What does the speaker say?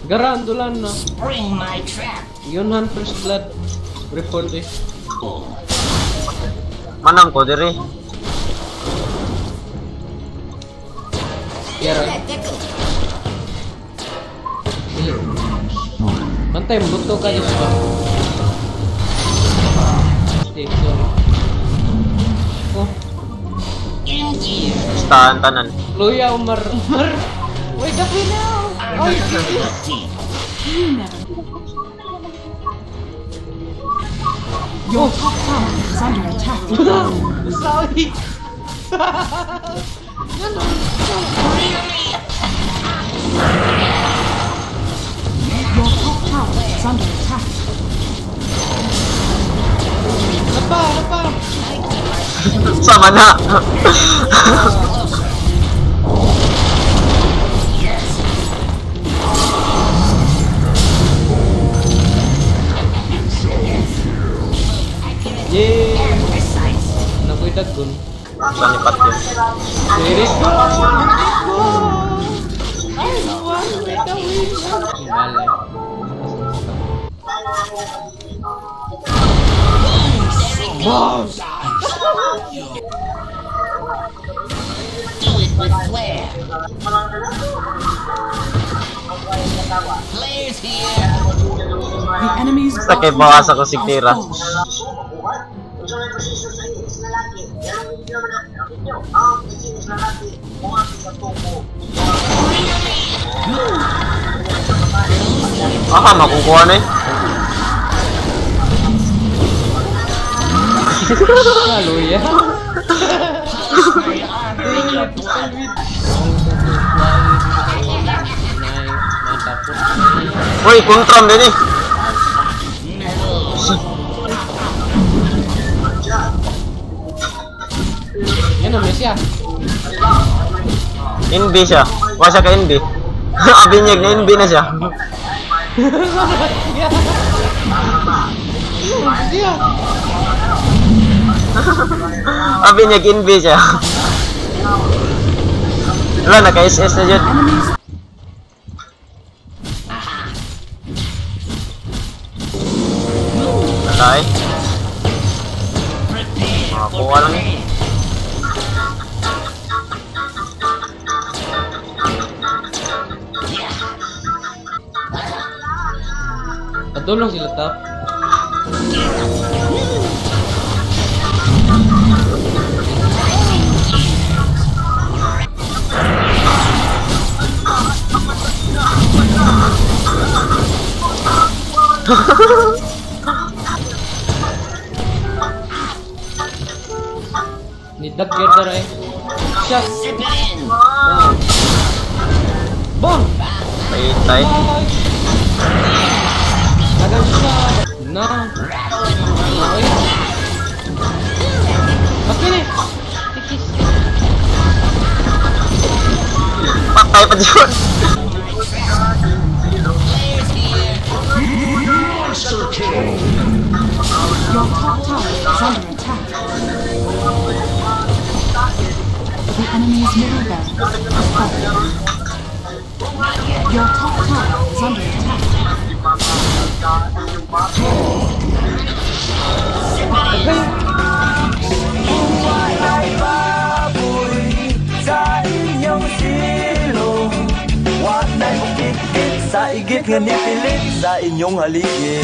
Garandulan na. Spring my trap. Yunhan first blood. Report eh. Manang ko diri. Yara. Bantay, buto ka dito ba? Stay, sorry. Oh, Stahan tanan. Luya Umar. Umar. Wake up now! Ay, You never. Your top tower is under attack. Sorry! Your top tower is under attack. Napa! Napa! Sama na. Yay! Nakoy dagon. Saan lipat yun? Let it go! Let it go! I won with the win! Balay. Boss! Do it with flair. Flair's here. The enemy's Basta kay bottom bawas tower ako has sigtira. fallen. Aha, makukuha na eh. Hallelujah! Uy, kuntram din eh. Yan na, siya. NB siya. Wala siya ka NB. Abinyag na NB na siya. Siya! Abinyag NB siya. Wala, naka-SS na dyan. Wala eh. Makakuha lang eh. Padulong sila top. Ni Dagger dara eh. Shot. Zip it in. Bang. Bang! Tay, tay. Dagang shot. Na. Okay. Mas eh. Tikis. Patay pa dyan. Your top tower is under attack. The enemy's middle barracks has fallen. Your top tower is under attack. Sa inyong silong. Wa na'y mukikit sa igit nga nipilit sa inyong haligi.